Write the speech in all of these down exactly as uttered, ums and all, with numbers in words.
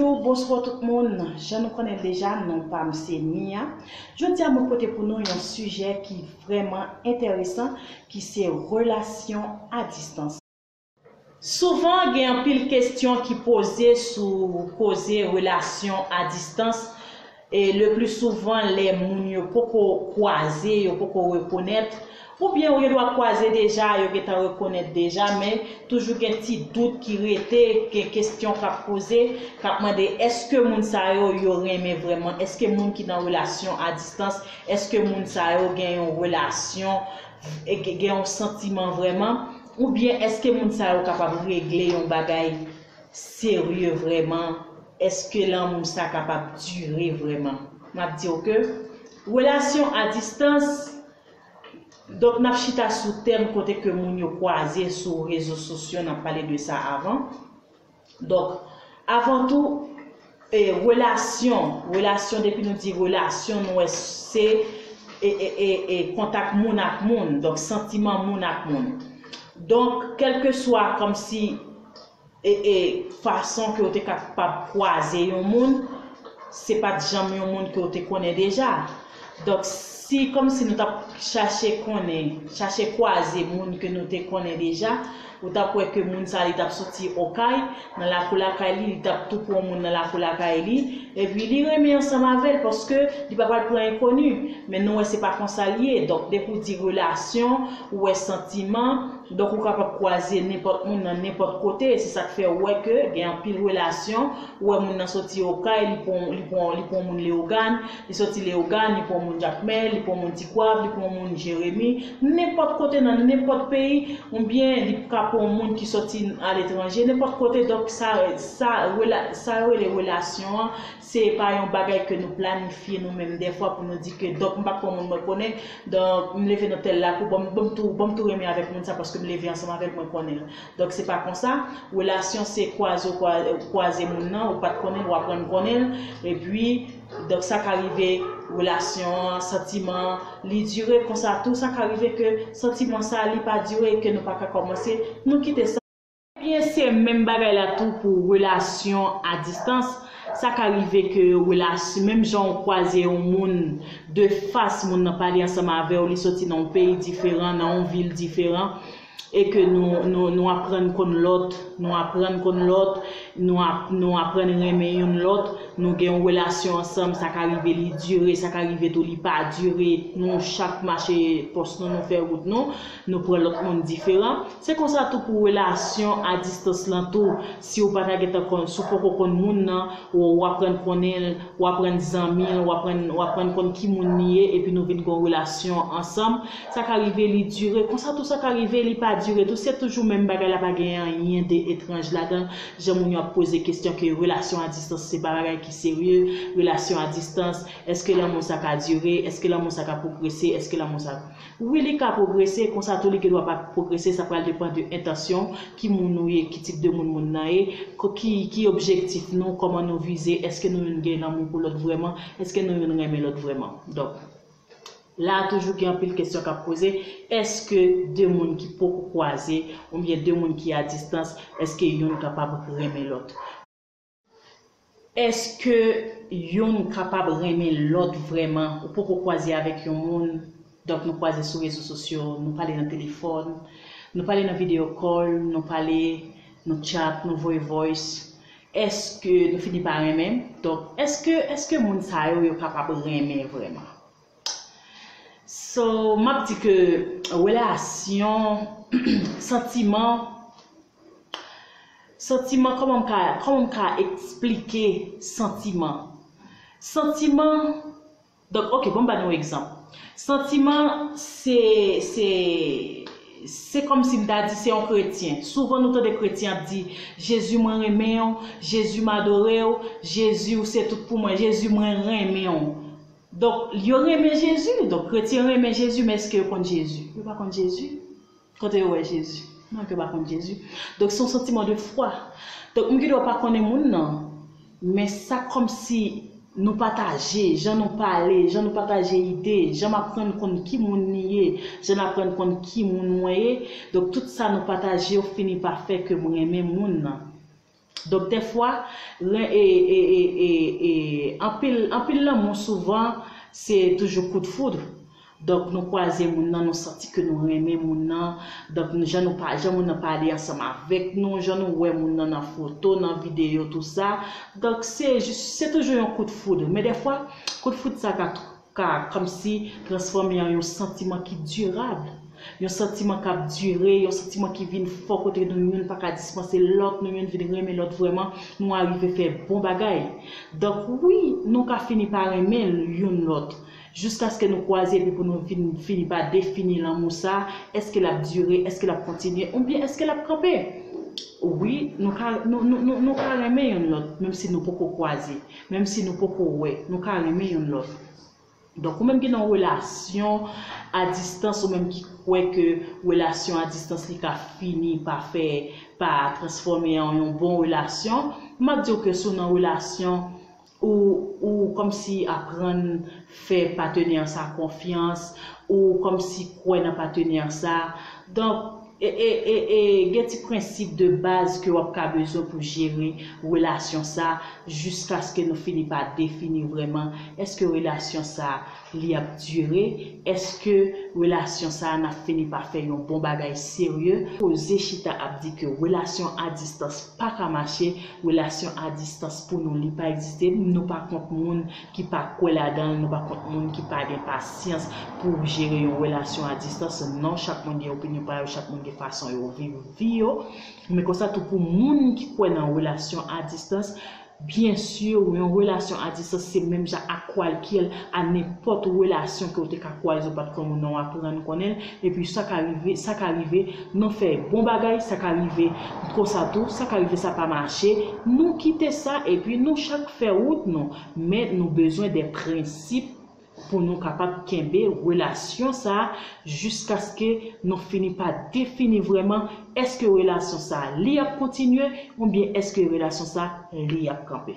Bonjou, bonswa tout moun. Jan nou konnen deja, non pa m se Mia. Jodi a, mwen pote pou nou yon sijè ki vrèman enteresan, ki se relasyon a distans. Souvan, gen anpil kesyon ki poze sou koze relasyon a distans. E le pli souvan, lè moun yo poko kwaze, yo poko rekonèt, oubyen yo dwa kwaze deja, yo gentan rekonèt deja, men toujou gen ti dout ki rete, gen kesyon k ap poze, k ap mande, èske moun sa yo, yo renmen vrèman? Èske moun ki nan relasyon a distans, èske moun sa yo gen yon relasyon, e gen, gen yon santiman vrèman? Oubyen èske moun sa yo kapab regle yon bagay serye vrèman? Èske lanmou sa kapab dire vrèman? M ap di w ke relasyon a distans, donk, n ap chita sou tèm kote ke moun yo kwaze sou rezo sosyo, n ap pale de sa avan. Donk, avan tou, e, relasyon, relasyon, depi nou di relasyon, nou wè se, e, e, e, e, kontak moun ak moun, donk, santiman moun ak moun. Donk, kèlkeswa kòmsi e, e, fason ke w te kapab kwaze yon moun, se pa t janm yon moun ke w te konnen deja. Donk, si kòmsi nou t ap chache konnen, chache kwaze moun ke nou te konnen deja, ou t ap wè ke moun sa, li t ap soti Okay, nan lakou lakay li, li t ap tou pran yon moun nan lakou lakay li, epi li renmen ansanm avè l, paske li pa pral pran enkoni. Men nou wè se pa konsa l ye. Donk, depi w di relasyon, ou wè santiman, donk, ou kapab kwaze nenpòt moun nan nenpòt kote. Se sa k fè w wè ke gen anpil relasyon. Ou wè moun nan soti Okay, li pran, li pran, li pran moun Leyogàn, li soti Leyogàn, li pran moun Jakmèl, li pran moun Tikwav, li pran moun Jeremi. Nenpòt kote, nan nenpòt peyi, oubyen li ka pran moun ki soti aletranje, nenpòt kote. Donk, sa, sa, rela-, sa yo rele relasyon an, se pa yon bagay ke nou planifye nou menm dèfwa pou nou di ke, donk, m pa pran moun mwen konnen, donk, m leve nan tèl lakou, bon, bon, m tou, bon, m tou renmen avèk moun sa paske m leve ansanm avè l, mwen konnen l. Donk, se pa konsa. Relasyon se kwaze, ou kwa-, kwaze moun nan, ou pa t konnen l, ou aprann konnen l, epi, donk, sa ka rive, relasyon an, santiman an, li dire konsa tou, sa ka rive ke santiman sa, li pa dire, ke nou pa ka kòmanse, nou kite sa. Ebyen, se menm bagay la tou pou relasyon a distans. Sa ka rive ke relasyon, menm jan w kwaze yon moun de fas, moun nan pale ansanm avè w, li soti nan yon peyi diferan, nan yon vil diferan, e ke nou, nou, nou aprann konn lòt, nou aprann konn lòt, nou ap-, nou aprann renmen youn lòt, nou gen yon relasyon ansanm, sa ka rive li dire, sa ka rive tou li pa dire, nou chak mache pòs nou, nou fè wout nou, nou pran lòt moun diferan. Se konsa tou pou relasyon a distans lan tou. Si w pa ta gentan konn, si w poko konn moun nan, w, w aprann konnen l, w aprann zanmi l, w aprann, w aprann konn ki moun li ye, epi nou vin gen yon relasyon ansanm. Sa ka rive li dire, konsa tou sa ka rive li pa dire tou. Se toujou menm bagay la, pa gen anyen de etranj ladan. Jan moun yo ap poze kesyon ke relasyon a distans se pa bagay ki serye, relasyon a distans, èske lanmou sa ka dire, èske lanmou sa ka pwogrese, èske lanmou sa Wi, li ka pwogrese, konsa tou li gendwa pa pwogrese, sa pral depann de entansyon, ki moun ou ye, ki tip de moun moun nan ye, ko-, ki, ki objektif nou, kòman nou vize, èske nou youn gen lanmou pou lòt vrèman, èske nou youn renmen lòt vrèman. Donk, la a toujou gen anpil kesyon k ap poze, èske de moun ki poko kwaze, oubyen de moun ki a distans, èske youn kapab renmen lòt? Èske youn kapab renmen lòt vrèman? Ou poko kwaze avèk yon moun, donk nou kwaze sou rezo sosyo, nou pale nan telefòn, nou pale nan video call, nou pale, nou chat, nou voye voice. Èske nou fini pa renmen? Donk, èske, èske moun sa yo, yo kapab renmen vrèman? So, m ap di ke relasyon, santiman, santiman, kòman m ka, kòman m ka eksplike santiman? Santiman, donk, ok, bon, m ba nou yon egzanp. Santiman, se, se, se kòmsi m ta di se yon kretyen. Souvan nou tande kretyen ap di, Jezi, mwen renmen w, Jezi, m adore w, Jezi, ou se tout pou mwen, Jezi, mwen renmen w. Donk, yo renmen Jezi, donk kretyen renmen Jezi, men èske yo konn Jezi? Yo pa konn Jezi. Kote yo wè Jezi? Non, yo pa konn Jezi. Donk, se yon santiman de fwa. Donk, moun ki dwe pa konnen moun nan, men sa kòmsi nou pataje, jan nou pale, jan nou pataje ide, jan m aprann konn ki moun li ye, jan m aprann konn ki moun mwen ye. Donk, tout sa nou pataje yo fini pa fè ke m renmen moun nan. Donk, dèfwa, ren- e, e, e, e, e, anpil, anpil lanmou souvan, se toujou kout foud. Donk, nou kwaze moun nan, nou santi ke nou renmen moun nan. Donk, nou, jan nou pa, jan moun nan pale ansanm avèk nou, jan nou wè moun nan nan foto, nan videyo, tou sa. Donk, se jis, se toujou yon kout foud. Men dèfwa, kout foud sa ka, ka kòmsi transfòme an yon santiman ki dirab. Yon santiman k ap dire, yon santiman ki vin fò kote nou youn pa ka dispanse lòt, nou youn vin renmen lòt vrèman, nou arive fè bon bagay. Donk, wi, nou ka fini pa renmen youn lòt. Jiskaske nou kwaze epi pou nou vin fini pa defini lanmou sa, èske l ap dire, èske l ap kontinye, oubyen èske l ap kanpe? Wi, nou ka, nou, nou, nou, nou ka renmen youn lòt, menm si nou poko kwaze, menm si nou poko wè, nou ka renmen youn lòt. Donk, ou menm ki nan yon relasyon a distans, ou menm ki kwè ke relasyon a distans li ka fini pa fè, pa transfòme an yon bon relasyon, m ap di w ke si w nan relasyon, ou, ou kòmsi aprann fè patenè sa konfyans, ou kòmsi kwè nan patenè sa. Donk, e, e, e, e, gen ti prensip de baz ke w ap ka bezwen pou jere relasyon sa, jiskaske nou fini pa defini vrèman, èske relasyon sa li ap dire? Èske relasyon sa n ap fini pa fè yon bon bagay serye? Koze chita ap di ke relasyon a distans pa ka mache, relasyon a distans pou nou li pa egziste. Nou pa kont moun ki pa kwè ladan l, nou pa kont moun ki pa gen pasyans pou jere yon relasyon a distans. Non, chak moun gen opinyon pa yo, chak moun gen fason yo viv vi yo. Men konsa tou pou moun ki kwè nan relasyon a distans, byen si yon relasyon a distans se menm jan ak kwalkyè a nenpòt relasyon ke w te ka kwaze, w pa t konn moun nan, w aprann konnen l, epi sa ka rive, sa ka rive, nou fè bon bagay, sa ka rive konsa tou, sa ka rive sa pa mache, nou kite sa, epi nou chak fè wout nou, men nou bezwen de prensip pou nou kapab kenbe relasyon sa a jiskaske nou fini pa defini vrèman èske relasyon sa a li ap kontinye oubyen èske relasyon sa a li ap kanpe.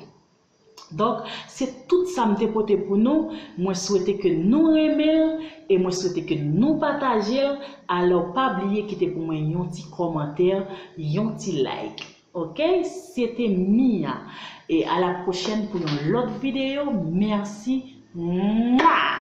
Donk, se tout sa m te pote pou nou. Mwen swete ke nou renmen l e mwen swete ke nou pataje l. Alò, pa bliye kite pou mwen yon ti kòmantè, yon ti like. Oke? Se te Mia. E a la pwochèn pou yon lòt videyo. Mèsi. Mwa!